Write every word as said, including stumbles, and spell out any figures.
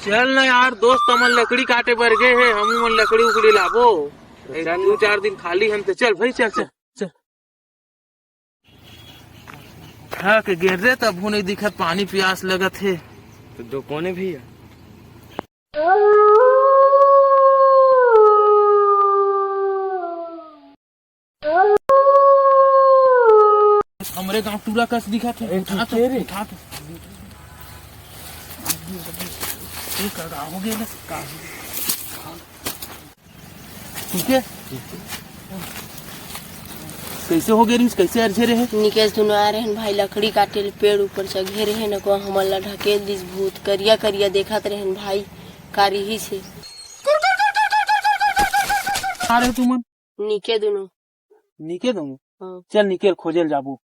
चल ना यार दोस्त, हमन लकड़ी काटे बर गे हे, हमू मन लकड़ी उकड़ी लाबो। एक दू चार दिन खाली हन त चल भाई, चल, चल, चल। थक गेन रे, तभू नइ दिखत, पानी पियास लगत हे। त दो कोने भैया? हमरे गांव टूरा कस दिखत हे। ए, उठा तो, ठीक हे रे। उठा तो। ए, का, का हो गया ना? ठीक हे? कइसे हो गए रिहिस? कइसे अरझे रहे? निकेश दुनो आए रहेन भाई, लकड़ी काटे ल पेड़ ऊपर चघे रहेन, को हमन ला ढकेल दिस भूत, करिया करिया देखत रहेन भाई, का रिहिस हे। आ रहे तुमन? निके दुनो। निके दुनो? हाँ। चल निकेल खोजे ल जाबो।